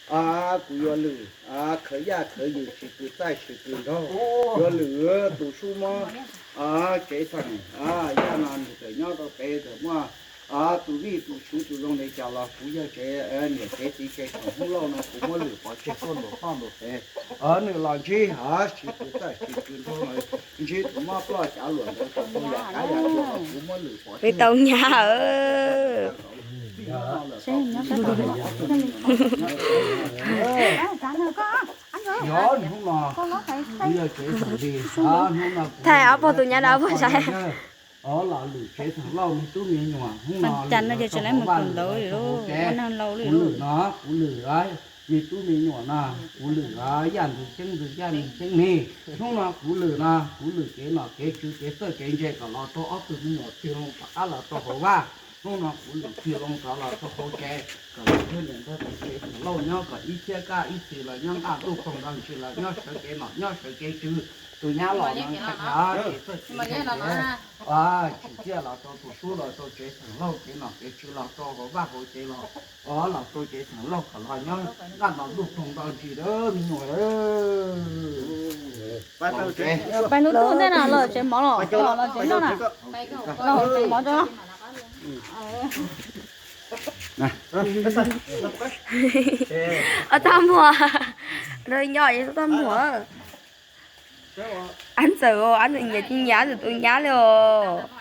Kuv yuav lwm khawv yaj khawv yws, tsis kws txaij tsis kws nraug, yuav lwm tus sub mob tsev xeem Yaj no nws txawm nyob rau pem txawm muaj tus vij tus sub tus zoo li cas los kuv yawg tsev niam tsev txiv tsev tsoom Hmoob Lauj no kuv muab lwm pov tseg tuaj nraum toj nraum pem. Nws los ntsib tsis kws txaij tsis kws nraug, ntsib tus mob ploj cav luam ntawd tau yam kav yam tua los kuv muab lwm pov tseg tau nyab. Yog hnub no kuv yawg tsev xeem li, hnub no kuv thaj ob pog tus nyab dab pog saib. Los lwm tsev xeem Lauj me tub me nyuam hnub no cas no ces tseem lawv mus tus ntawd li, ua neeg laus li. Kuv lwm no kuv lwm me tub me nyuam no, kuv lwm Yaj ntxwg xyeeb ntxwg Yaj ntxwg xyeeb me. Hnub no kuv lwm no kuv lwm kev nom kev tswv kev txawj kev ntse kom los rau ob tug me nyuam tig loo rov qab los rau hauv vaj. Hnub no kuv lwm tig loo rov los rau hauv tsev kom los yog niam nrog txiv tsev xeem Lauj nyob kom ib txhiab kaj ib txhis los nyob nqaj ntuj ploog nrog ntsis los nyob sawv kev nom nyob sawv kev tswv. Tus nyab los no ntshai qhov kev txawj kev ntse tsis txiaj los rau tus sub los rau tsev xeem Lauj kev nom kev tswv los rau hauv vaj hauv tsev los, los rau tsev xeem Lauj kom los nyob nqaj ntuj ploog nrog ntsis me nyuam. Pais hnub tuaj ntej no los tsev mov los los tsev noj na, los tsev mov rau. Ob tag muag, nrog nyob tag muag. Ab ntxawm, ab ntxawm nyiam tsis nyiam ab ntxawm tus nyab li os.